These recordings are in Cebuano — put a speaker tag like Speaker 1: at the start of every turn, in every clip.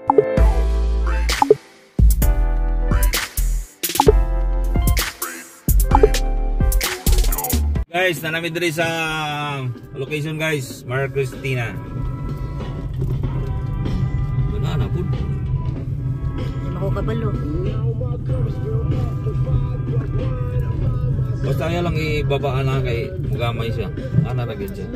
Speaker 1: Guys, naa na mi diri sa location, guys, Maria Cristina. Wala na pud.
Speaker 2: Di mo ko kabalo.
Speaker 1: Basta ayaw lang ibabaan na kay mugamay siya. Ana ra gyud siya.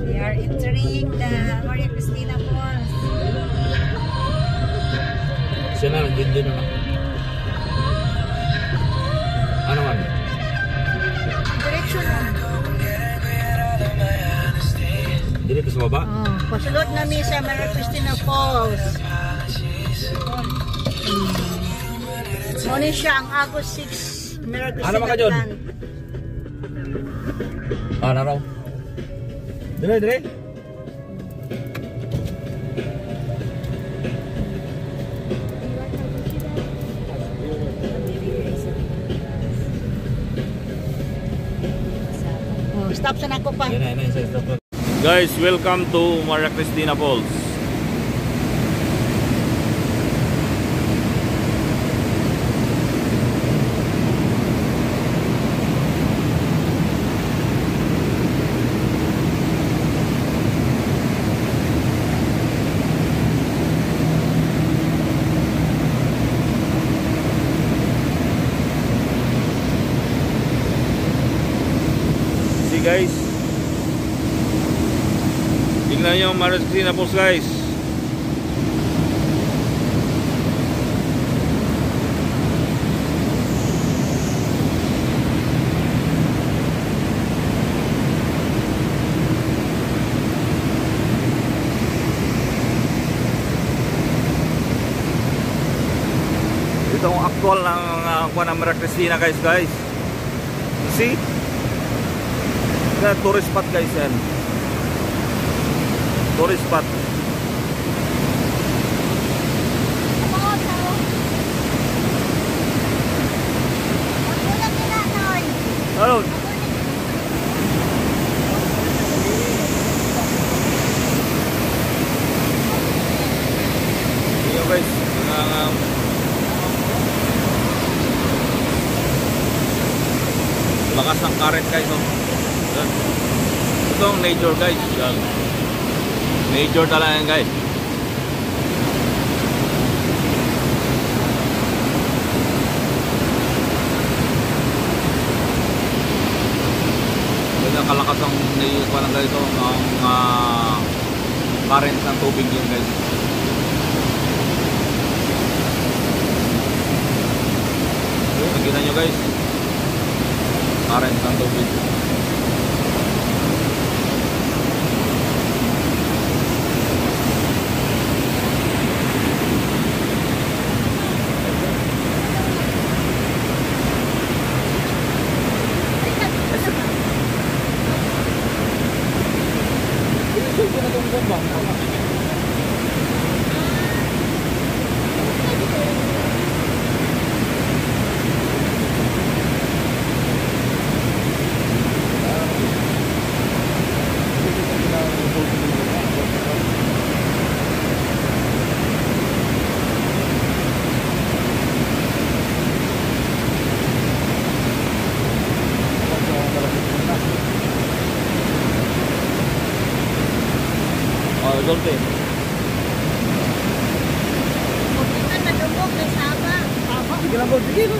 Speaker 2: We are entering the Maria Cristina Falls.
Speaker 1: Siya na lang, dun na lang. Ano man?
Speaker 2: Diretso lang.
Speaker 1: Dili to sa baba?
Speaker 2: Oh, pasulod na mi sa Maria Cristina Falls. Mao ni siya ang Agus 6 Maria Cristina
Speaker 1: Ano ba ka, John?
Speaker 2: Plant.
Speaker 1: Ah, na raw. Dire, dire.
Speaker 2: Oh, stop sa nako pa.
Speaker 1: Yan na, yan na, sa stop. Guys, welcome to Maria Cristina Falls. See, guys. Tingnan nyo ang Maria Cristina Falls, guys. Ito ang actual ng kuwan ng Maria Cristina, guys, guys. You see? Ito, tourist spot, guys, yan. Tourist spot.
Speaker 2: Oo, tao. Magulang nila, Noy.
Speaker 1: Hello. Yo, guys, ang lakas ng current, guys, oh. Yan. Ito ang nature, guys. Yan. Nature talaga yan, guys. Ganyan kalakas ang parang ganito ang current ng tubig yun, guys. Ayun, nakita nyo, guys. Current ng tubig. Oh, Dolphin.
Speaker 2: Muntikan madungog kay saba.
Speaker 1: Sige lang, good. Sige lang.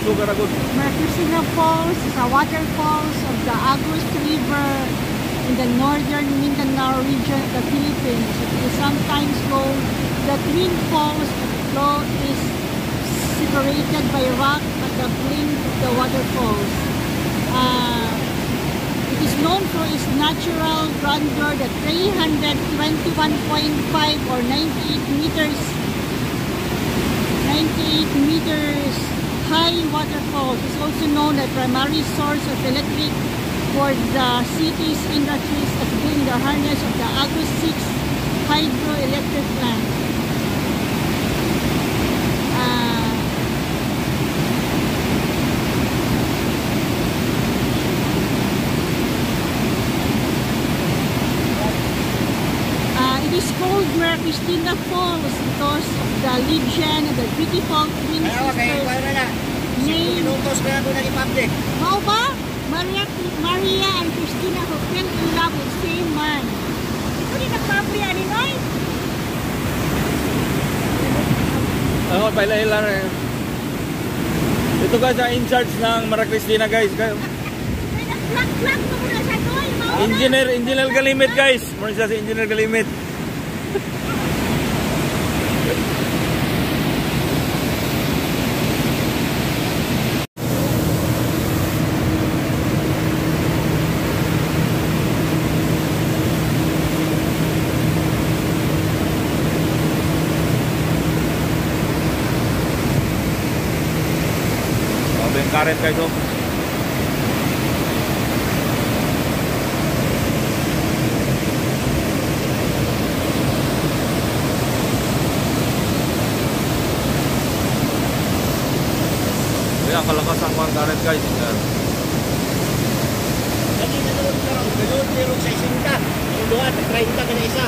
Speaker 1: Sugar na good.
Speaker 3: Maria Cristina Falls is a waterfalls of the Agus River in the northern Mindanao region of the Philippines. It is sometimes called the Twin Falls. The flow is separated by rock at the brink of the waterfalls. It is known for its natural grandeur, the 321.5 or 98 meters high waterfalls is also known as primary source of electric for the city's industries as being the harness of the Agus 6 hydroelectric plant. is called Maria Cristina Falls because of the legend of the beautiful twin
Speaker 4: Kaya kay
Speaker 3: sisters
Speaker 4: kuan na.
Speaker 3: named
Speaker 4: Minutos kaya ko na i-public.
Speaker 3: Mao ba? Maria and Christina who fell in love with same man. Ito din nagpapri ani Noy.
Speaker 1: Ako, paila-ila rin. Ito guys, ang in charge ng Maria Cristina guys.
Speaker 3: Ay, nag-vlog-vlog ko muna siya, Noy. Mao na.
Speaker 1: Engineer Galimit guys. Muna siya si Engineer Galimit. Grabe yung current guys oh. Kaya kalakas ang mga current guys. Yan.
Speaker 4: Lagi na doon karon, ganoon pero sa 60. Ang duha 30 ka na isa.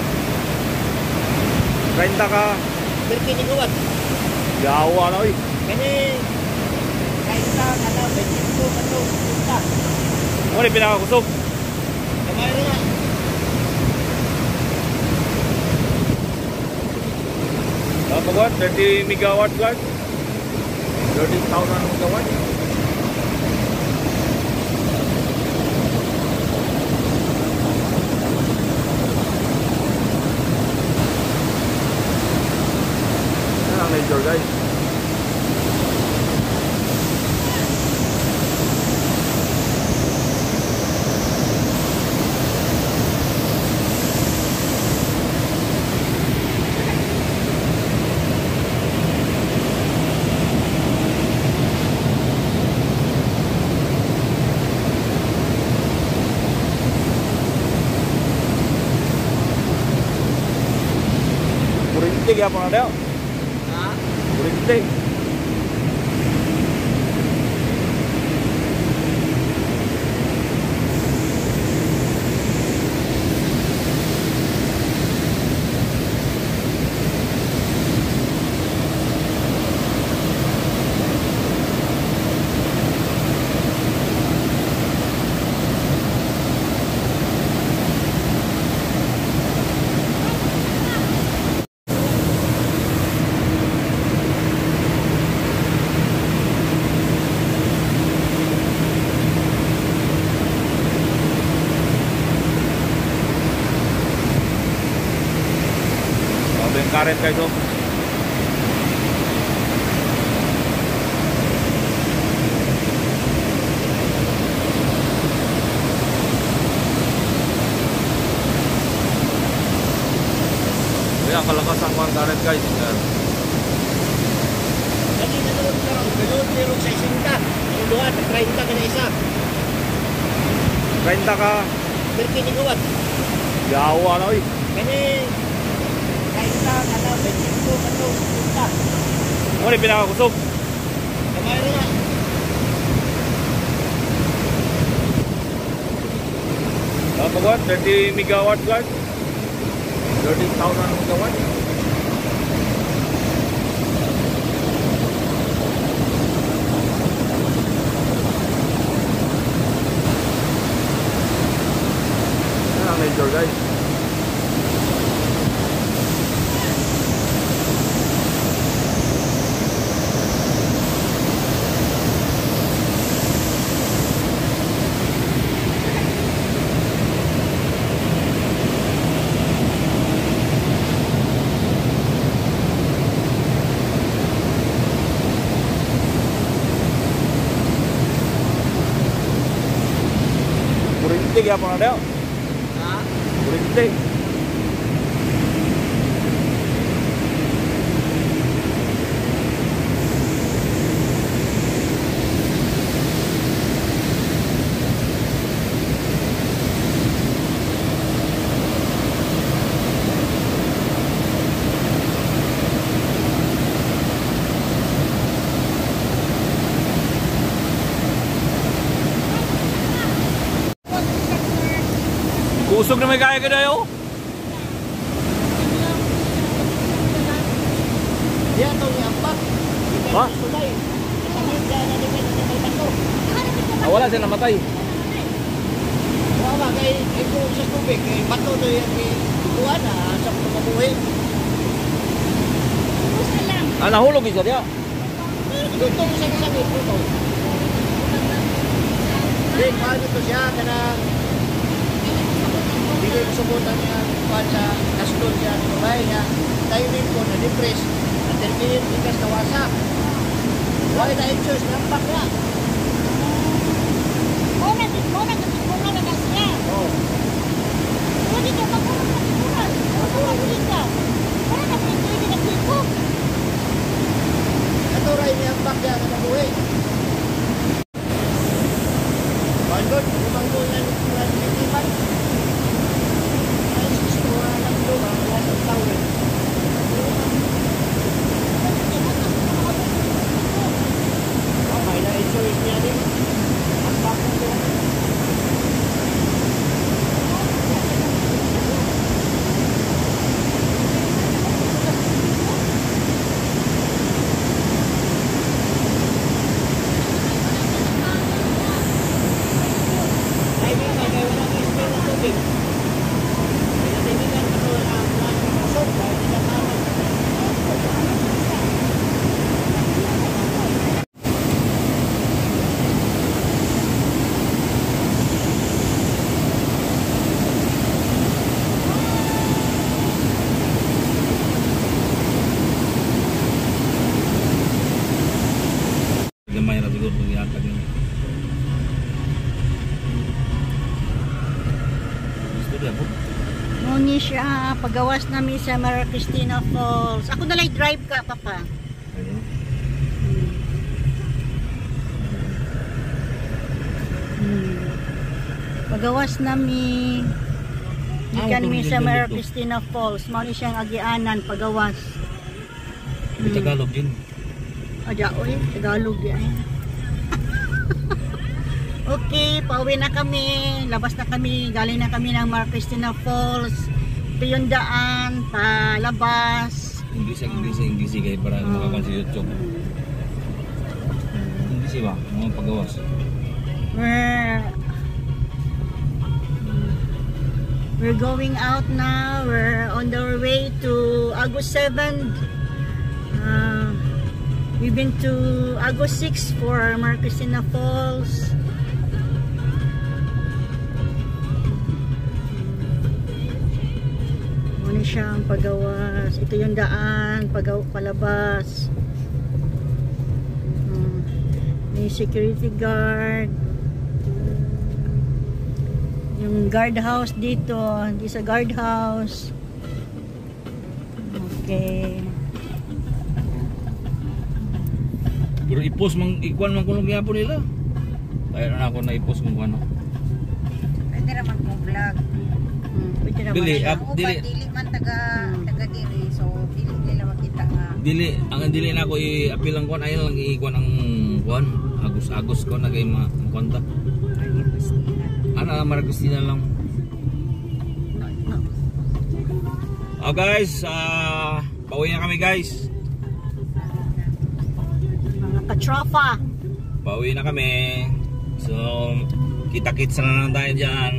Speaker 1: 30 ka.
Speaker 4: 30 megawatt.
Speaker 1: Yawa na oy.
Speaker 4: Kani 30 kana 25 kato 50.
Speaker 1: Mo ni pinakakusog.
Speaker 4: Kamay ra na.
Speaker 1: Dapat 30 megawatt guys. 30,000 megawatt. Yan ang nature guys. Kurinti gyapon na daw.
Speaker 4: Ha?
Speaker 1: Kurinti. Grabe yung current guys oh. Kaya kalakas ang mga current guys. Yan.
Speaker 4: Lagi na doon karon, ganoon pero sa 60. Ang duha 30 ka na isa.
Speaker 1: 30 ka.
Speaker 4: 30 megawatt.
Speaker 1: Yawa na oy.
Speaker 4: Kani 30 kana 25 kato 50.
Speaker 1: Mo ni pinakakusog.
Speaker 4: Kamay ra na.
Speaker 1: Dapat 30 megawatt guys. 30,000 megawatt. Yan ang nature guys. Kurinti gyapon na daw.
Speaker 4: Ha?
Speaker 1: Kurinti. Kusog na may kaya ka dayo.
Speaker 4: Diyan to ni ampak.
Speaker 1: Ha?
Speaker 4: Sulay. Kasangit diyan na di kay bato.
Speaker 1: Ah, wala siya namatay.
Speaker 4: Wala kay iko sa tubig kay bato to yan ni kuan na sa mabuhi.
Speaker 1: Ah, nahulog siya diya.
Speaker 4: Dito sa kasangit dito. Di paano to siya kanang dili subutan niya kuan sa kaston siya ni babae niya. Timing ko na depress. At terminate ikas kawasa. Why na choice nampak na.
Speaker 3: Mo na mo na na siya.
Speaker 4: Oh.
Speaker 3: Pero dito ka mo na tiguran. Mo na ka. Para na pwede na tipo.
Speaker 4: Ato ray niya ampak niya nga mabuhi. Bandot, umanggo na ng litipan. Ay, gusto nga lang doon, ang wala sa tao eh. Oh, may na-choice niya din. Ampak na doon. Timing na, kaya wala na spell ng tubig. Kaya timingan ka to ang usok, dahil hindi na parang.
Speaker 1: Gamay ra siguro pag ihatag niya. Gusto niya po.
Speaker 3: Muni siya, pagawas nami sa Maria Cristina Falls. Ako na lang drive ka, papa.
Speaker 1: Ayun.
Speaker 3: Pagawas nami. Gikan
Speaker 1: Ah,
Speaker 3: mi
Speaker 1: ito,
Speaker 3: sa
Speaker 1: dito,
Speaker 3: Maria
Speaker 1: dito.
Speaker 3: Cristina Falls. Mao ni siyang agianan pagawas.
Speaker 1: May Tagalog din.
Speaker 3: Adya oy, Tagalog di ay. Okay, pauwi na kami. Labas na kami. Galing na kami ng Maria Cristina Falls. Ito yung daan, palabas.
Speaker 1: English ang English ang English kay para makakuan sa YouTube. English ba? Mga pagawas.
Speaker 3: We're We're going out now. We're on our way to August 7. We've been to August 6 for Maria Cristina Falls. Muna siyang pagawas. Ito yung daan, palabas. May security guard. Yung guardhouse dito, hindi sa guardhouse. Okay.
Speaker 1: Pero i-post mang ikuan man kuno gyapon nila. Kaya na ako na i-post kung ano.
Speaker 2: Pwede raman kong vlog.
Speaker 3: Pwede naman
Speaker 1: Dili,
Speaker 3: siya.
Speaker 1: ah,
Speaker 2: Ang uban,
Speaker 1: dili.
Speaker 2: dili man taga diri, so dili nila makita nga.
Speaker 1: Dili ang dili na ako i-appeal ang kuan ay lang i-kuan ang kuan. Agos-agos ko na kay ma kwanta.
Speaker 2: Maria Cristina.
Speaker 1: Ana Maria Cristina lang. Oh guys, pauwi na kami guys.
Speaker 3: Mga katropa.
Speaker 1: Pauwi na kami. So, kita-kits na lang tayo dyan.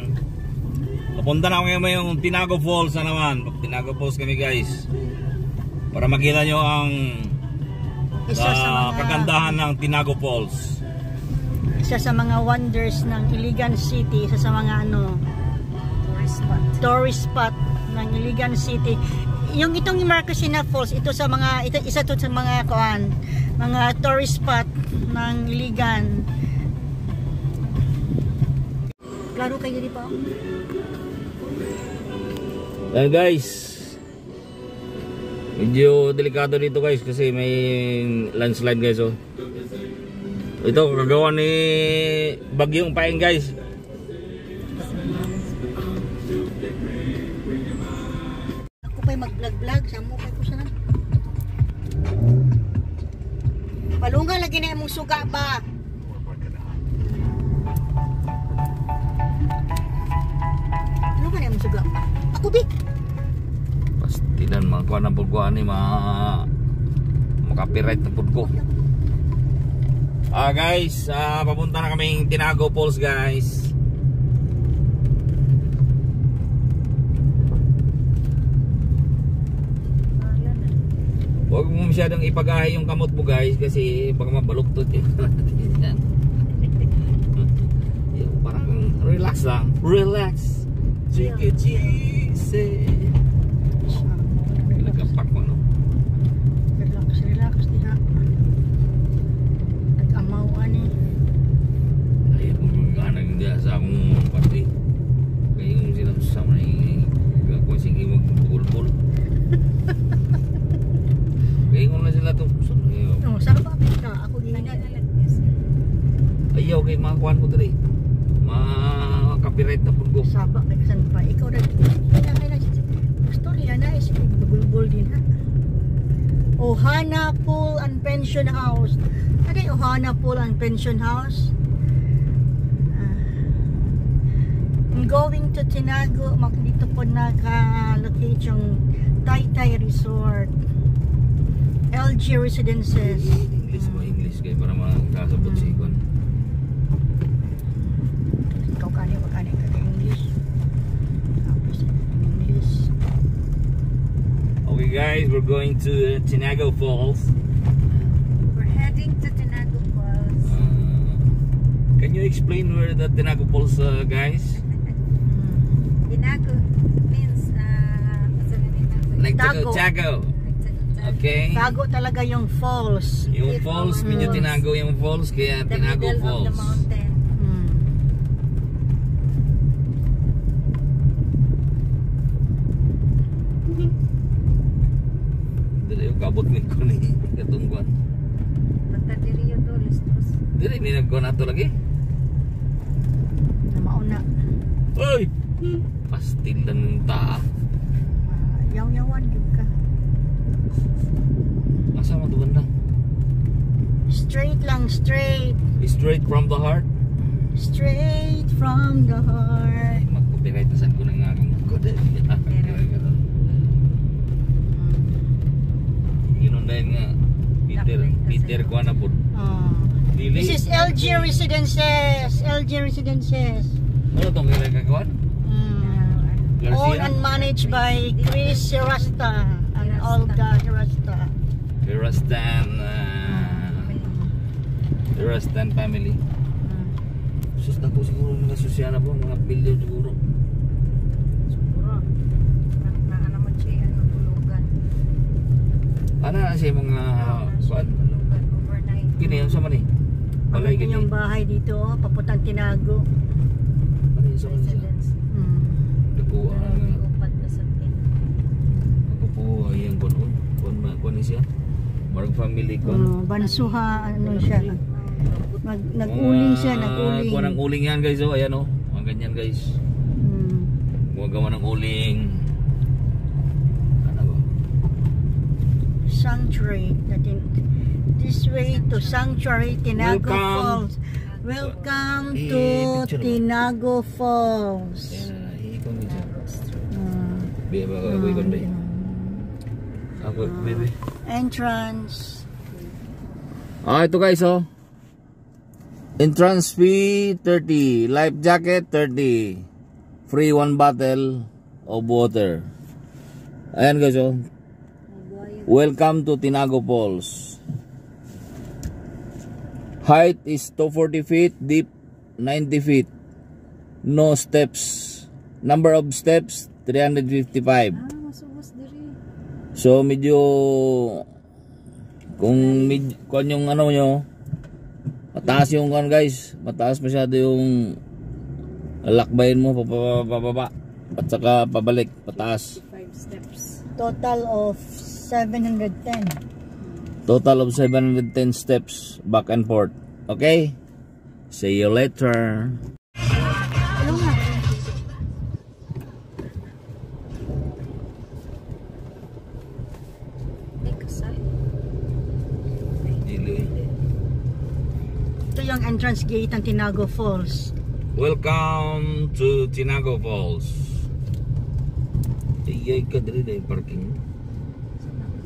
Speaker 1: Papunta na kami yung Tinago Falls na naman. Tinago Falls kami guys. Para makita nyo ang
Speaker 3: Isa sa mga
Speaker 1: kagandahan ng Tinago Falls.
Speaker 3: Isa sa mga wonders ng Iligan City, isa sa mga ano,
Speaker 2: Tourist spot.
Speaker 3: tourist spot ng Iligan City. Yung itong Maria Cristina Falls, ito sa mga ito, isa to sa mga kuan, mga tourist spot ng Iligan. Klaro kayo diri pa.
Speaker 1: Yan guys. Medyo delikado dito guys kasi may landslide guys oh. Ito kagawa ni Bagyong Paeng guys.
Speaker 3: Ako pa'y mag-vlog-vlog, sa mo kay ko sa Palunga lagi na imong suga ba? Ano ka na imong suga ba? Ako bi.
Speaker 1: Pastilan mga kuan ang pagkuan ni mga Copyright na pud ko. Ah guys, papunta na kaming Tinago Falls, guys.
Speaker 2: Wala na.
Speaker 1: Huwag mo masyadong ipagahi yung kamot mo, guys, kasi baka mabaluktot yun. Yan. Yung parang relax lang. Relax. Take it easy. Nagkapak mo, no?
Speaker 3: Relax, relax diha. Nag-amaw ani.
Speaker 1: Ay, mag-anag diya sa akong party. Kaya yung sila sa mga gagawa sige magbulbul. Kaya yung na sila to.
Speaker 3: Oh, sarap ka. Ako
Speaker 2: Tani
Speaker 3: gihina.
Speaker 2: na lang yes.
Speaker 1: Ayaw kay mga kuhan ko diri. Ma-copyright na pud ko.
Speaker 3: Saba kay kasan pa. Ikaw ra. Ina ay na. Storya na is bulbul din ha. Ohana Pool and Pension House. Ano yung Ohana Pool and Pension House? Ah. I'm going to Tinago. Mak dito po naka-locate yung Taytay Resort. LG Residences.
Speaker 1: English ba? English kay para makasabot si kuan.
Speaker 3: Ikaw kani wag kani ka English. Tapos English.
Speaker 1: Okay guys, we're going to Tinago Falls.
Speaker 2: We're heading to Tinago Falls.
Speaker 1: Can you explain where the Tinago Falls, guys?
Speaker 2: Tinago means
Speaker 1: Like
Speaker 3: Tago.
Speaker 1: Tago. Tago. Okay.
Speaker 3: Tago talaga yung falls.
Speaker 1: Yung falls, medyo tinago yung falls, kaya
Speaker 2: The
Speaker 1: Tinago
Speaker 2: middle of the
Speaker 1: Falls.
Speaker 2: mountain.
Speaker 1: Dili yung kabot ni ko ni katong kuan.
Speaker 2: Basta diri yun to, listos.
Speaker 1: Dili mi nagkuan ato lagi.
Speaker 3: Na mauna.
Speaker 1: Oy! Pastil lang ng taa.
Speaker 3: Yaw-yawan gyud ka.
Speaker 1: Asa man to banda?
Speaker 3: Straight lang, straight.
Speaker 1: Straight from the heart.
Speaker 3: Straight from the heart.
Speaker 1: Mag-copyright na sad ko ng akong kode. Yun dahil nga Peter, Peter kuan na po.
Speaker 3: Oh.
Speaker 1: Dili.
Speaker 3: This is LG Residences. LG Residences.
Speaker 1: Ano tong ilang kagawan?
Speaker 3: Owned
Speaker 1: Garcia?
Speaker 3: and managed by Chris Hirasta and Olga Hirasta.
Speaker 1: Rastan family. Sus, dako siguro mga susyana po, mga bilyon siguro.
Speaker 2: Siguro. Na ano mo siya, ano, tulugan.
Speaker 1: Ano na siya mga kuan?
Speaker 2: Tulugan, overnight.
Speaker 1: Kini yung sa man eh. Balay
Speaker 3: Ang
Speaker 1: kini.
Speaker 3: yung bahay dito, oh, papuntang Tinago.
Speaker 1: Ano yung sa man siya?
Speaker 2: Residence.
Speaker 1: Dako
Speaker 2: Pero
Speaker 1: ang
Speaker 2: upat na sa tin.
Speaker 1: ako po ay ang kuan oy. Kuan ba kuan ni siya? Marag family kuan.
Speaker 3: Oh, Bansuha, ano siya. Nag-uling siya, nag-uling.
Speaker 1: Kuan ang uling yan guys oh, ayan oh. Mga ganyan guys. Gumagawa ng uling. Ano ba?
Speaker 3: Sanctuary. Natin, this way to Sanctuary Tinago
Speaker 1: Welcome.
Speaker 3: Falls. Welcome
Speaker 1: Eh,
Speaker 3: to
Speaker 1: picture mo.
Speaker 3: Tinago Falls.
Speaker 1: Ayan na, ikon din siya. Be, ba, ikon be. Ako, bebe.
Speaker 3: Entrance.
Speaker 1: Ah, ito guys, oh. Entrance fee 30, life jacket 30. Free one bottle of water. Ayan guys, oh. Welcome to Tinago Falls. Height is 240 feet, deep 90 feet. No steps. Number of steps 355.
Speaker 2: Ah, masubos diri.
Speaker 1: So medyo kung med, kung yung ano nyo, mataas yung kan guys, mataas masyado yung lakbayin mo pababa at saka pabalik pataas.
Speaker 2: 5 steps.
Speaker 3: Total of 710.
Speaker 1: Total of 710 steps back and forth. Okay? See you later.
Speaker 3: Ano nga?
Speaker 2: May kasal.
Speaker 1: Dili.
Speaker 3: Ito yung entrance gate ng Tinago Falls.
Speaker 1: Welcome to Tinago Falls. Iyay ka diri na yung parking.
Speaker 2: Sa car.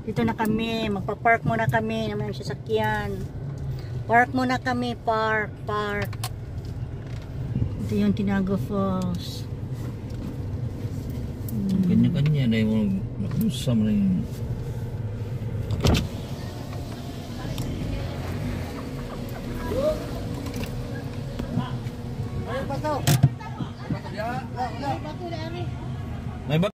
Speaker 3: Dito na kami. Magpa-park muna kami. Naman ang sasakyan. Park muna kami. Park, park. Ito yung Tinago Falls.
Speaker 1: Kanya-kanya na yung nakusa mo na yung. May bat.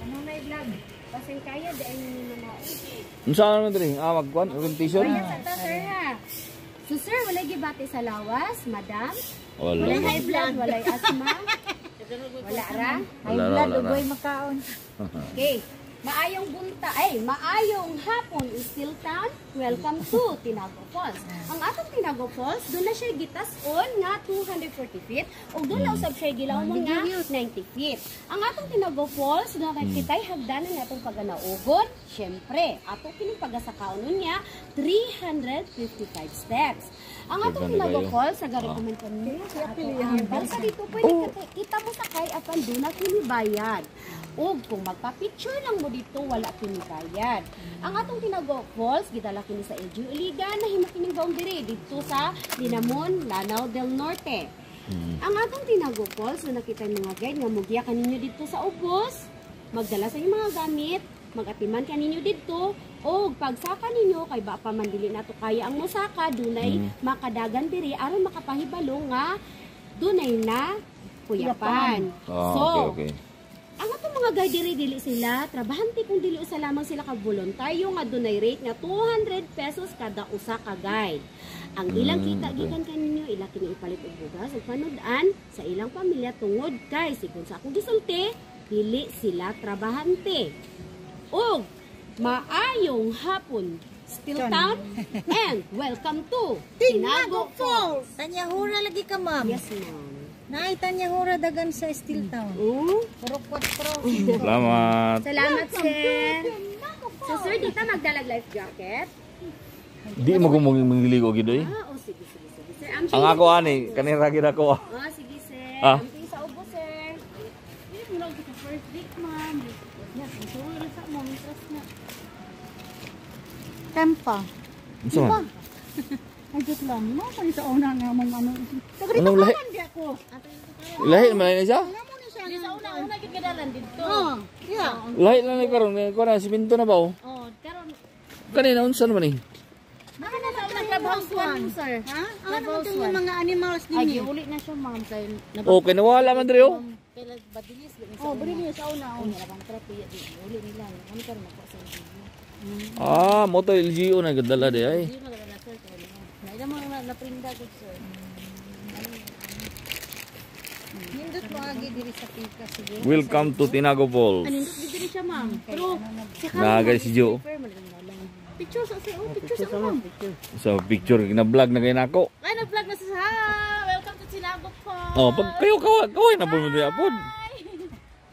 Speaker 2: Ano may vlog? Basin kaya dahil ni na.
Speaker 1: Unsa naman diri? Ah, magkuan orientation?
Speaker 2: Sa ta, sir, ha. So sir, walay gibati sa lawas, madam?
Speaker 1: Wala.
Speaker 2: Walay high blood, walay asthma. Wala ra.
Speaker 3: High
Speaker 1: Wala,
Speaker 3: blood,
Speaker 1: wala, wala.
Speaker 3: ugoy makaon.
Speaker 2: Okay. Maayong bunta, ay, maayong hapon, Steel Town. Welcome to Tinago Falls. Ang atong Tinago Falls, doon na siya gitas-on nga 240 feet ug doon na usab siya gilawon nga 90 feet. Ang atong Tinago Falls, doon kay kitay hagdanan nga atong paganaugon. Syempre, ato kining pagasakaon niya 355 steps. Ang atong
Speaker 1: Ganda
Speaker 2: Tinago
Speaker 1: kayo.
Speaker 2: Falls, naga-recommend ko niyo sa atong balsa dito pwede kita mo sakay apan doon na kini bayad. Ug kung magpa-picture lang mo dito, wala kini bayad. Ang atong Tinago Falls, gidala kini sa LGU Iligan, nahimo kining boundary didto sa Linamon, Lanao del Norte. Ang atong Tinago Falls, na nakita yung mga guide nga mugiya kaninyo dito sa ubos, magdala sa inyong mga gamit, magatiman kaninyo didto, o pagsaka ninyo kay ba pa man dili nato kaya ang mosaka, dunay makadagan diri aron makapahibalo nga dunay na kuyapan.
Speaker 1: Ah,
Speaker 2: So,
Speaker 1: okay.
Speaker 2: ang atong mga guide diri dili sila trabahante kung dili usa lamang sila ka voluntaryo nga dunay rate nga 200 pesos kada usa ka guide. Ang ilang kita gikan kaninyo ila kini ipalit og bugas ug panud-an sa ilang pamilya tungod kay sigon sa akong gisulti dili sila trabahante. Og maayong hapon, Steel Town, and welcome to Tinago Falls.
Speaker 3: Tanyahura lagi ka, ma'am.
Speaker 2: Yes, ma'am.
Speaker 3: Naay Tanyahura dagan sa Steel Town.
Speaker 2: Oh.
Speaker 3: Puro 4.
Speaker 1: Salamat.
Speaker 2: Salamat, sir. So, sir, dito magdalag life jacket.
Speaker 1: Di mo kung mangligo gid oy.
Speaker 2: Ah, oh, sige, sige, sige. Sir, am
Speaker 1: Ang ako ani, kanira gid ako.
Speaker 2: Oh, sige, sir.
Speaker 1: Ah.
Speaker 2: Am sa ubo, sir.
Speaker 5: Hindi mo lang sa first week, ma'am. Yes, ang sa mo, interest na.
Speaker 3: Tempa.
Speaker 1: Unsa man?
Speaker 3: Ay, joke lang. No, kaya sa una nga mong ano.
Speaker 1: Anong lahi?
Speaker 3: Hindi ako.
Speaker 1: Lahi man ni siya?
Speaker 3: Alam mo na siya.
Speaker 5: Di sa una, una gid gadalan dito.
Speaker 3: Oh, yeah.
Speaker 1: Lahi lang ni karon, ko na siminto na ba oh.
Speaker 5: Oh, karon
Speaker 1: Kanina unsa naman ni?
Speaker 5: Baka na sa una clubhouse one, sir.
Speaker 3: Ha? Ano naman ito yung mga animals
Speaker 5: Ay,
Speaker 3: din eh?
Speaker 5: giuli na siya, ma'am, kay
Speaker 1: Okay, nawala man diri oh.
Speaker 5: kay badilis
Speaker 3: Oh, bari niyo sa una.
Speaker 5: Unya na bang trap di uli nila. Ano karon magkuha sa LGU.
Speaker 1: Ah, moto LGU na gadala di ay.
Speaker 5: Di magadala, sir, kay na ila mo na naprinda gud, sir.
Speaker 3: Nindot mo agi diri sa pika sige.
Speaker 1: Welcome to Tinago Falls.
Speaker 5: Anindot gid diri siya, ma'am. Pero sa
Speaker 1: Nagay si Joe.
Speaker 5: Picture sa sir, oh, picture sa ma'am.
Speaker 1: Sa picture gina-vlog na kay nako.
Speaker 5: Ay, nag-vlog na siya. Welcome to Tinago Falls.
Speaker 1: Oh, pag kayo kaway kaway na po mo diya pod.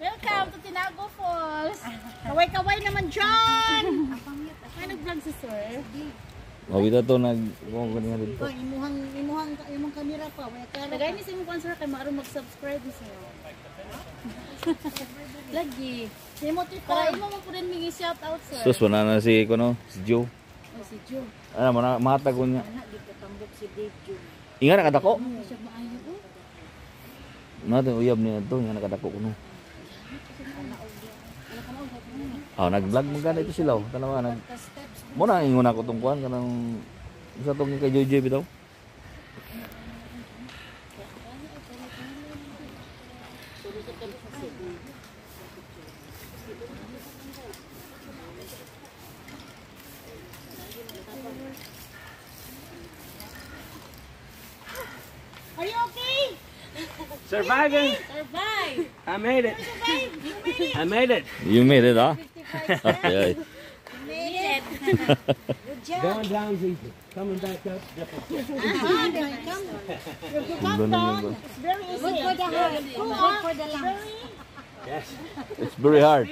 Speaker 5: Welcome to Tinago Falls.
Speaker 3: Kaway-kaway naman dyan!
Speaker 5: Ay, nag-vlog si sir.
Speaker 1: Oh, kita to nag kung kanina dito.
Speaker 3: Oh, imuhang imuhang imong kamera pa. Wala klaro.
Speaker 5: Tagay ni si mong sir kay maaro mag-subscribe sir. Lagi.
Speaker 3: Timothy
Speaker 5: Para imo mo po rin mingi shout out, sir.
Speaker 1: Sus wala na si kuno, si Joe.
Speaker 5: Oh, si Joe.
Speaker 1: Ano mo na matag ko niya.
Speaker 5: Anak dito tambok si Dave Joe.
Speaker 1: Inga nakadako.
Speaker 5: Hindi siya maayo oh.
Speaker 1: Nato uyab niya to, inga nakadako kuno. Oh, nag-vlog mo gani ito sila oh. Tanawa nag Mo na ingon ako tong kuan kanang sa tong kay Jojo bitaw.
Speaker 3: Are you okay?
Speaker 6: Surviving.
Speaker 5: Survive.
Speaker 6: I made it. I made it.
Speaker 1: You made it, ah? Okay.
Speaker 3: Made it. Good job.
Speaker 6: Going down's easy. Coming back up, difficult.
Speaker 3: Ah, then come. If you come down, it's very easy.
Speaker 2: Good for the heart. Good for the lungs.
Speaker 6: Yes.
Speaker 1: It's very hard.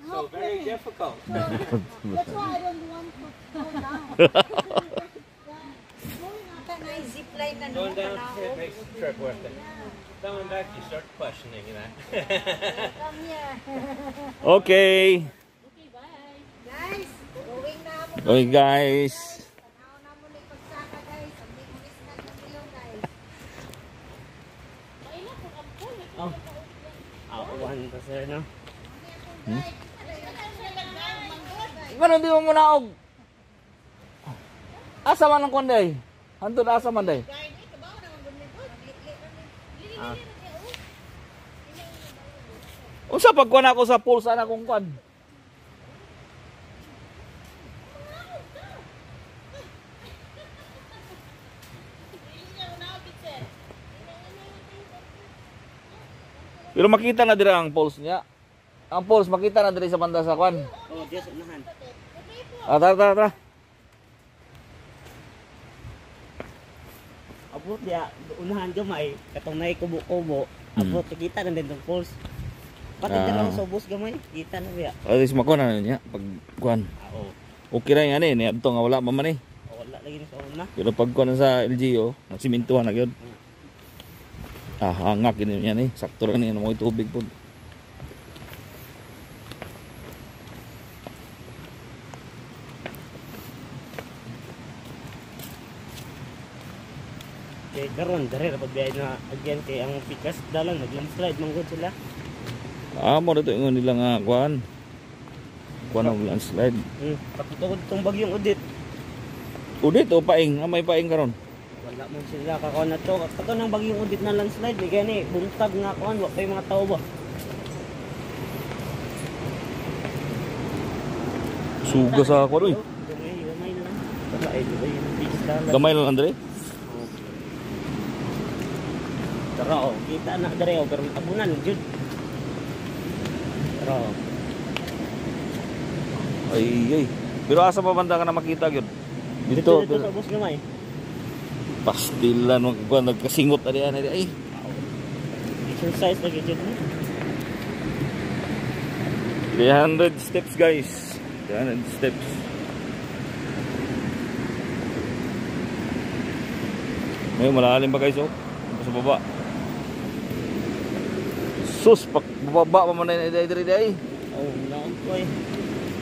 Speaker 6: So very difficult.
Speaker 3: That's why I don't want to go down.
Speaker 2: Zipline na.
Speaker 6: Going down it makes the trip worth it. Coming back, you start questioning that.
Speaker 1: Okay.
Speaker 5: Okay, bye.
Speaker 3: Guys, going na mo.
Speaker 1: Okay guys.
Speaker 3: Tanaw na mo ni pagsaka guys. Ang big na ng guys.
Speaker 6: Oh. Ako, pa sir, no?
Speaker 1: Ano di mo muna og? Asa man ang kwan day? Antod asa man day?
Speaker 6: Ah.
Speaker 1: Unsa pagkuan ako sa pulsa na kong kwan? Pero makita na dira ang pulse niya. Ang pulse makita na diri sa banda sa kwan.
Speaker 6: Oh, Diyos, unahan.
Speaker 1: Ah, tara, tara, tara.
Speaker 6: Abot ya, unahan gamay, katong nay kubo-kubo. Abot kita na din tong falls. Pati
Speaker 1: Ah.
Speaker 6: ah. sa ubos gamay, kita na biya.
Speaker 1: At least makuha na niya pag kwan.
Speaker 6: Ah, oh.
Speaker 1: Okay ra yan eh, niadto nga wala pa man eh.
Speaker 6: Oh, wala lagi ni sa una.
Speaker 1: Pero pag kuan sa LGO, nagsimintuhan na gyud. Ah, hangak gini yan eh. Sakto ra ni mo tubig po.
Speaker 6: Kay karon dere ra pagbiyahe na again kay ang pikas dalan nag-landslide manggod sila.
Speaker 1: Ah, mo dito ingon nila nga kuan. Kuan ang landslide.
Speaker 6: Patutugod tong bagyong Udit.
Speaker 1: Udit o paing, ah, may paing karon.
Speaker 6: Wala man sila kakuan na to. Kato ng bagyong Udit na landslide, may gani buntag nga kuan, wa pa yung mga tao ba.
Speaker 1: Suga sa kuan oy.
Speaker 6: Gamay, gamay na lang. Wala ay di ba yung pikas dalan.
Speaker 1: Gamay lang Andre.
Speaker 6: Oh. Tara oh, kita na dere oh, pero tabunan jud. Tara oh.
Speaker 1: Ay ay. Pero asa pa banda ka na makita gyud? Dito,
Speaker 6: Dito, dito sa ubos gamay.
Speaker 1: Pastilan mag kuan nagkasingot ari ani ay.
Speaker 6: Exercise lagi jud.
Speaker 1: 300 steps guys. 300 steps. May malalim pa guys oh. Sa baba. Sus, pak baba pa man na diri diri.
Speaker 6: Oh, naon ko eh.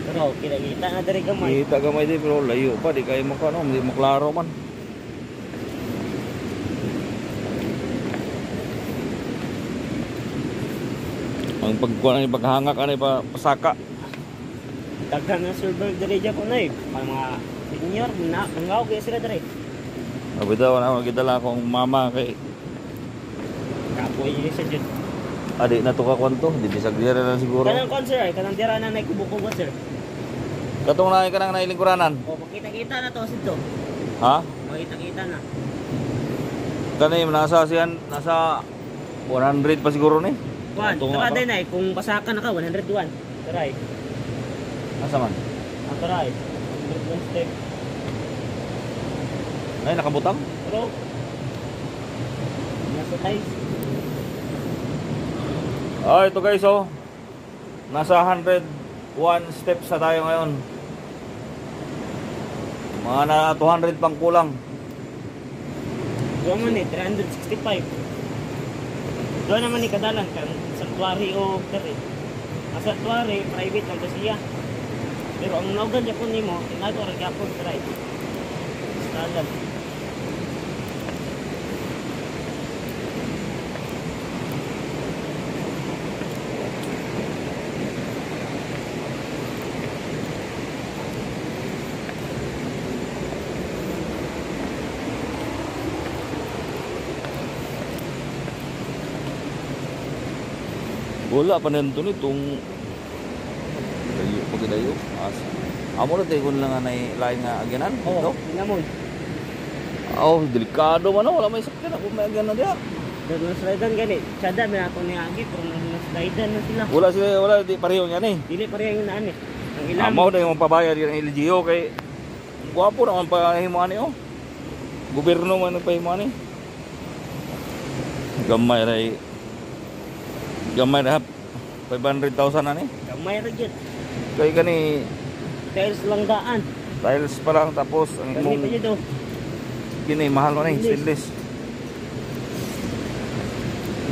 Speaker 6: Pero kita kita na dere gamay.
Speaker 1: Kita gamay di pero layo pa di kayo maka no, hindi maklaro man. Ang pagkuan ni paghangak ani pa pasaka.
Speaker 6: Daghan na server dere dyan ko na eh. Ang mga senior na mangaw kaya sila dere.
Speaker 1: Abi daw na ako gidala akong mama kay
Speaker 6: Kapoy yun sa jud.
Speaker 1: adi na to ka kwanto, di bisag dira na siguro.
Speaker 6: Kanang kon sir, kanang dira na nay kubo-kubo sir.
Speaker 1: Katong naay ka nang nailingkuranan.
Speaker 6: O makita-kita na to sidto.
Speaker 1: Ha?
Speaker 6: Makita-kita na.
Speaker 1: Kani nasa siyan nasa 100 pa siguro ni.
Speaker 6: Kuan,
Speaker 1: Ato nga
Speaker 6: tara
Speaker 1: pa.
Speaker 6: din ay kung pasaka na ka 101. Tara eh.
Speaker 1: Asa man?
Speaker 6: Ah, tara eh. 101 step.
Speaker 1: Ay nakabutang.
Speaker 6: Pero nasa tayo.
Speaker 1: Ah, ito guys oh. Nasa 101 steps na tayo ngayon. Mga na 200 pang kulang.
Speaker 6: Doon man eh, 365. Doon naman ni kadalan kan sanctuary o dere. Ang sanctuary private lang to siya. Pero ang nogan gyapon nimo, tinago ra gyapon try. Dalan.
Speaker 1: Wala pa nito nitong layo pa gidayo. As amo ra tayo lang nga nay lain nga agyanan.
Speaker 6: Oh,
Speaker 1: No?
Speaker 6: hinamon.
Speaker 1: Oh, delikado man oh. Wala may sakyan ako may agyanan diha.
Speaker 6: Doon na slidean gani. Tsada may ato ni agi pero na slidean na sila.
Speaker 1: Wala sila wala di pareho niyan eh.
Speaker 6: Dili pareha yung naan eh. Ang ilan.
Speaker 1: Amo na yung pabayad ng LGU kay gwapo naman pa himo ani oh. Gobyerno man nagpahimo ani. Gamay ra eh. Gamay ra 500,000 ani.
Speaker 6: Gamay ra gyud.
Speaker 1: Kay kani
Speaker 6: Tiles lang daan.
Speaker 1: tiles pa lang tapos ang
Speaker 6: Gani pa
Speaker 1: imong
Speaker 6: gyud oh.
Speaker 1: kini mahal man eh stainless.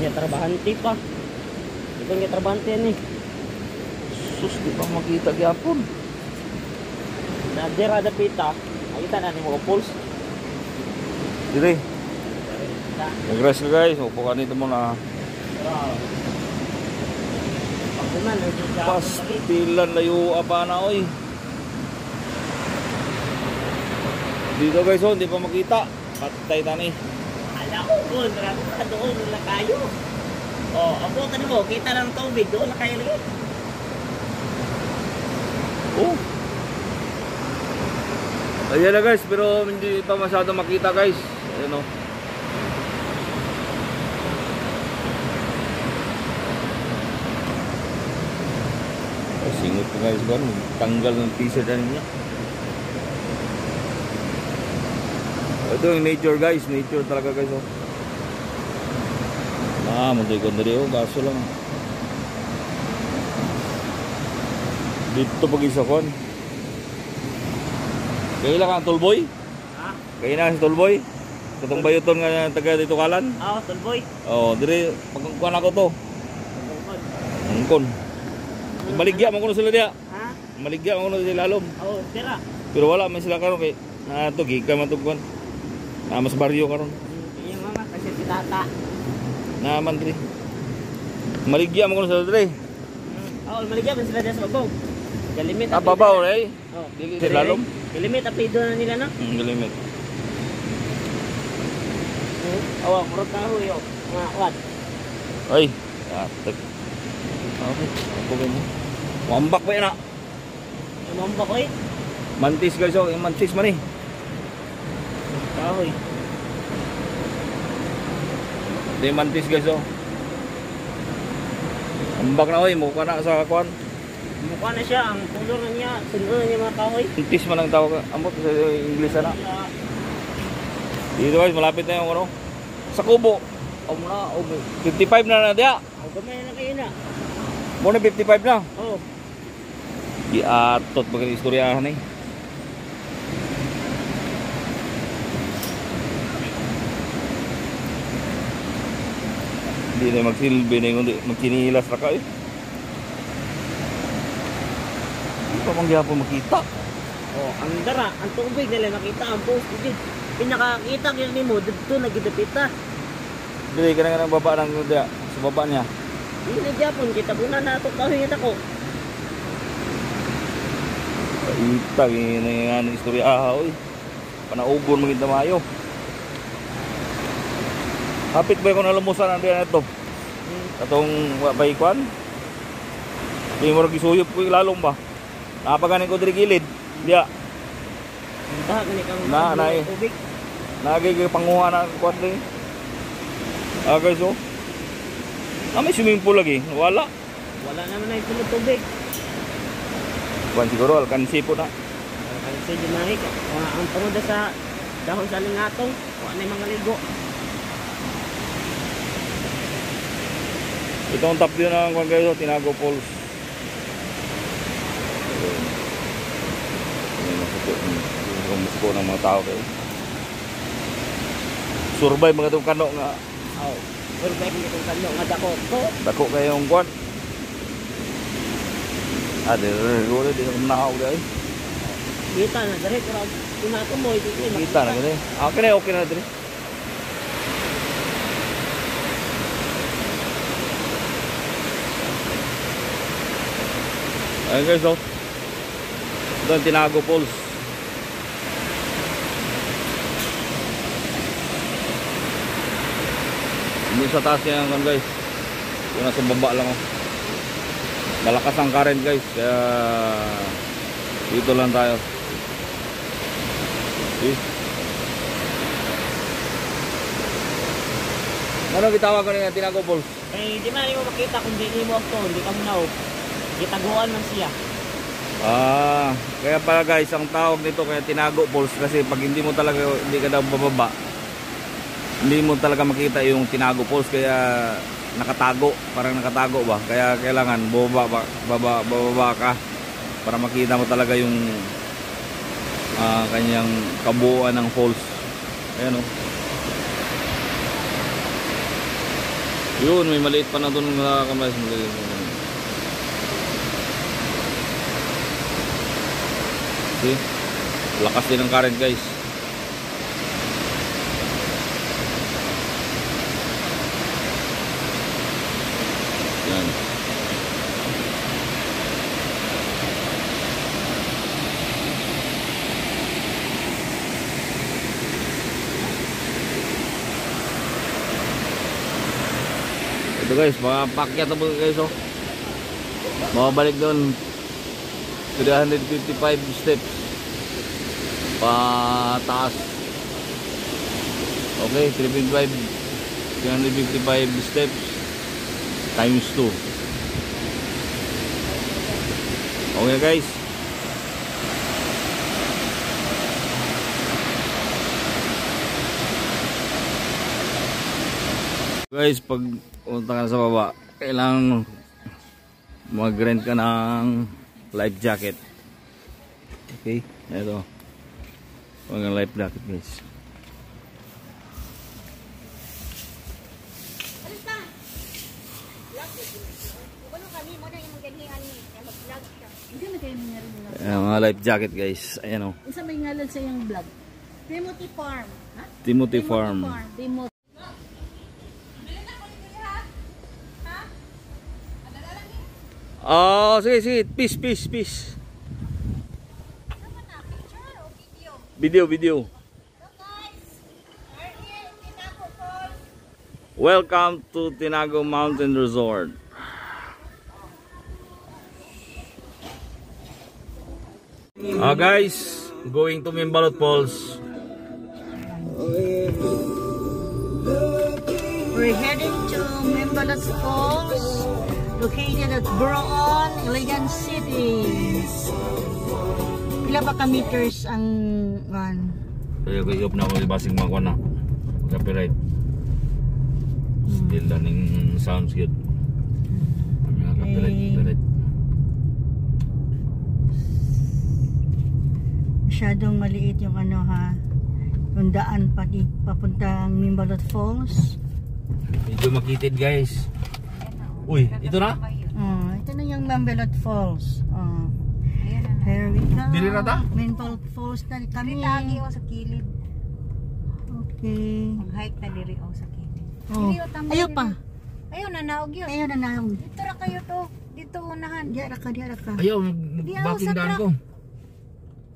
Speaker 6: Niya trabahante pa. Ito nga trabahante yan eh.
Speaker 1: Sus, di pa makita gyapon.
Speaker 6: Na dira dapita. Nakita na ni mga falls.
Speaker 1: Dire. Nag-rest ka guys. Upo ka dito muna.
Speaker 6: Pagkuman,
Speaker 1: Pastilan layo pa na oy. Dito guys, oh, hindi pa makita. Patay tani.
Speaker 6: Ala ko, doon, grabe ka, doon na kayo. Oh, abo ka mo, kita lang tubig, doon na kayo lagi.
Speaker 1: Oh. Ayan na guys, pero hindi pa masyado makita guys. Ayan oh. Ay, singot ko guys, ba? Tanggal ng t-shirt na niya. Ito yung nature guys, nature talaga guys oh. Ah, mundoy ko na rin oh, kaso lang. Dito pag isa kon. Kaya lang ang Tulboy?
Speaker 6: Ha?
Speaker 1: Kaya na si Tulboy? Katong bayuton nga taga dito kalan?
Speaker 6: Ah, Tulboy.
Speaker 1: Oh, dire pagkuan ako to. Angkon. Maligya man kuno sila diya.
Speaker 6: Ha?
Speaker 1: Maligya man kuno sila lalom.
Speaker 6: Oh, dira.
Speaker 1: Pero wala man sila karon kay na to gikan man tug kuan. Na mas baryo karon.
Speaker 6: Yung mama kasi si tata.
Speaker 1: Na man diri. Maligya man kuno sila diri.
Speaker 6: Oh, maligya man sila diya sa babaw. Galimit.
Speaker 1: Ah, babaw eh.
Speaker 6: Oh.
Speaker 1: Dili sila lalom.
Speaker 6: Galimit apido na nila no.
Speaker 1: Galimit.
Speaker 6: Awa, murag kahoy oh. Mga kwan.
Speaker 1: Ay, atak. Okay, ako ganyan. Wambak pa yan ah.
Speaker 6: Umamba ko eh.
Speaker 1: Mantis guys, oh, yung mantis man eh.
Speaker 6: Kahoy.
Speaker 1: Ito yung mantis guys, oh. Ambak na oy, mukha na sa kwan.
Speaker 6: Mukha na siya, ang color na niya, sunod na niya mga kahoy.
Speaker 1: Mantis man ang tawag. Ambot sa English na. Dito guys, malapit na yung ano. Sa kubo. Oh, na, oh, 55 na na diya.
Speaker 6: Oh, gamay na kayo na.
Speaker 1: Mo na 55 na.
Speaker 6: Oh,
Speaker 1: Giatot ba istoryahan eh. Hindi na magsilbi na kundi magkinilas na kayo. Hindi pa bang gyapon makita.
Speaker 6: Oh, ang dara, ang tubig nila makita ang post dito. Pinakakita gyud nimo didto na gidapita.
Speaker 1: Dili ka na nga ng baba ng diya, sa baba niya.
Speaker 6: Di na gyapon kita puna na ato kahoy nga dako.
Speaker 1: Paita gini nga ng istorya ah, oy. Panaugon maging mayo. Hapit ba ko nalumusan ang diya na ito? Atong wa pa ikuan? Di mo gisuyop ko yung lalong ba? Napaganin ko diri gilid. Diya,
Speaker 6: Daha gani kang
Speaker 1: Na, na, eh.
Speaker 6: tubig.
Speaker 1: nagiging panguha na kuan diri. Ah guys oh. Ah, may swimming pool lagi. Wala.
Speaker 6: Wala naman na yung tubig.
Speaker 1: Kuan siguro alkansi po na.
Speaker 6: Kasi dyan ang tungod sa dahon sa alingatong, wala na yung mga ligo.
Speaker 1: Ito ang top view ng kuan guys, oh, Tinago Falls. Ayun. Masuko. Masuko ng mga tao kayo. Survive mga itong kano nga.
Speaker 6: Oh, survive ng itong kano nga dako ko.
Speaker 1: Dako kayong kuan. Ah, di di di nahaw di ay.
Speaker 6: Kita na dere pero tunato mo ito ito.
Speaker 1: Kita na gani. Okay na, okay na diri. Ayun guys, oh. Ito ang Tinago Falls. Hindi sa taas niya yan guys. Yung nasa baba lang oh. Malakas ang current guys. Kaya dito lang tayo. See? Ano gitawag ko niya Tinago Falls?
Speaker 6: Eh, di man mo makita kung di mo ako, hindi ka mo na Gitaguan man siya.
Speaker 1: Ah, kaya pala guys, ang tawag nito kaya Tinago Falls kasi pag hindi mo talaga hindi ka daw bababa, hindi mo talaga makita yung Tinago Falls kaya nakatago, parang nakatago ba? Kaya kailangan bababa baba bababa ka para makita mo talaga yung kanyang kabuuan ng falls. Ayan oh. Yun, may maliit pa na doon mga kamay. Maliit. See? Lakas din ng current guys. Yan. Ito guys, mga pakyat na po guys oh. Mababalik doon 355 steps pataas. Okay, 355 steps times 2. Okay guys. Guys, pag punta ka na sa baba, kailangan mag-rent ka ng life jacket. Okay, ito. Mga life jacket guys.
Speaker 5: Hindi na kayo nangyari nila.
Speaker 1: Ayan, mga life jacket guys. Ayan o.
Speaker 5: Unsa may ngalan sa iyang vlog?
Speaker 3: Timothy Farm.
Speaker 5: Ha?
Speaker 1: Timothy Farm.
Speaker 5: Timothy.
Speaker 1: Oh, sige, sige. Peace, peace, peace. Video, video. Welcome to Tinago Mountain Resort. Guys, going to Mimbalot Falls.
Speaker 3: We're heading to Mimbalot Falls, located at Buraon, Iligan City. Pila ba ka meters ang one?
Speaker 1: Kaya ko i-off na ako basing mga na. Copyright. Still learning sounds good. Mga copyright,
Speaker 3: Okay.
Speaker 1: copyright.
Speaker 3: Masyadong maliit yung ano ha. Yung daan pa di, papuntang Mimbalot Falls.
Speaker 1: Medyo makitid guys. Uy, ito na?
Speaker 3: Oh, ito na yung Mimbalot Falls. Oh. Here we go.
Speaker 1: Dili na ta?
Speaker 3: Mimbalot Falls na kami.
Speaker 7: Diri o sa kilid.
Speaker 3: Okay.
Speaker 7: Mag-hike ta diri o sa kilid.
Speaker 3: Oh.
Speaker 7: Diri o tambay
Speaker 3: Ayaw
Speaker 7: diri.
Speaker 3: pa.
Speaker 7: Ayaw na naog yun.
Speaker 3: Ayaw na na.
Speaker 7: Dito ra kayo to. Dito unahan.
Speaker 3: Diara ka, diara ka.
Speaker 1: Ayaw,
Speaker 7: Di ako
Speaker 1: backing
Speaker 7: sa
Speaker 1: daan
Speaker 7: truck.
Speaker 1: ko.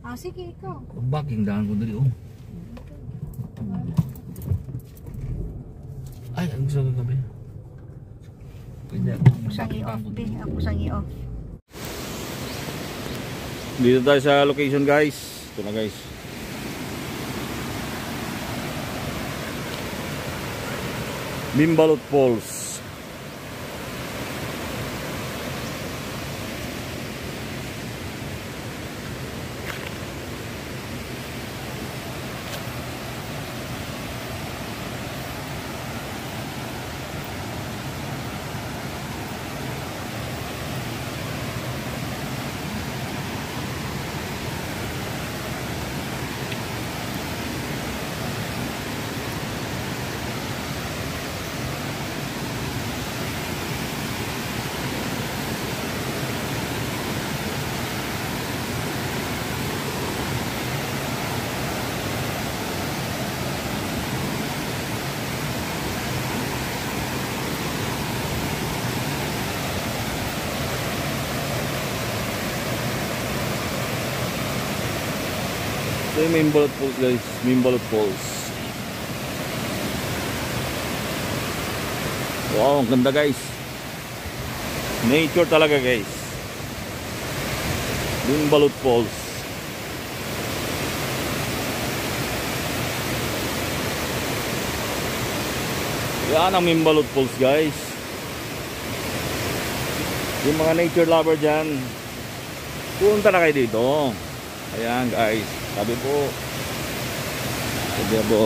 Speaker 7: Ah, sige ikaw.
Speaker 1: Backing daan ko dali oh. Ay, ang gusto ko gabi. Pwede ako.
Speaker 3: Ako sang i-off, be. Ako sang i-off.
Speaker 1: Dito tayo sa location guys. Ito na guys. Mimbalot Falls. Ito yung Mimbalot Falls guys. Mimbalot Falls. Wow, ang ganda guys. Nature talaga guys. Mimbalot Falls. Yan ang Mimbalot Falls guys. Yung mga nature lover dyan, punta na kayo dito. Ayan guys, sabi po. Sabi po.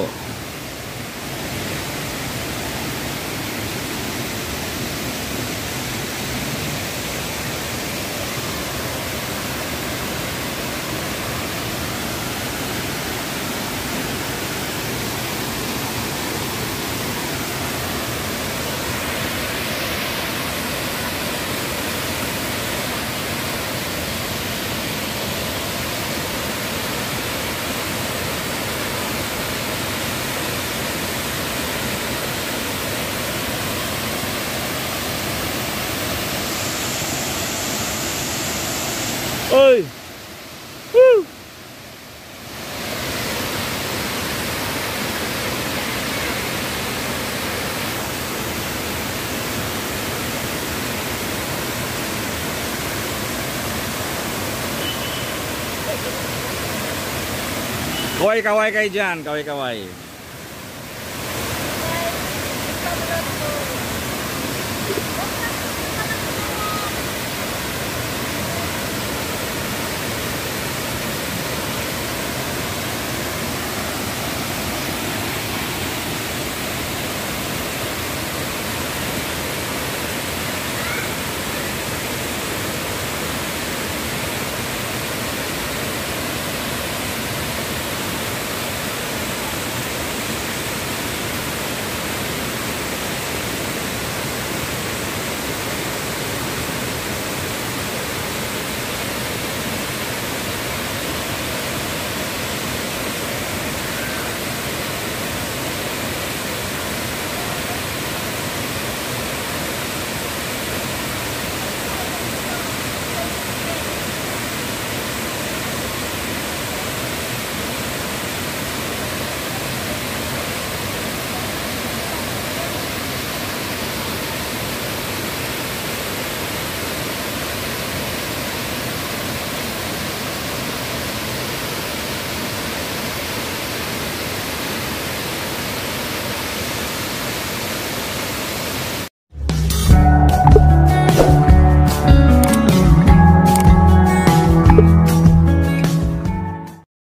Speaker 1: Hoy, kaway kayo dyan. Kaway, kaway.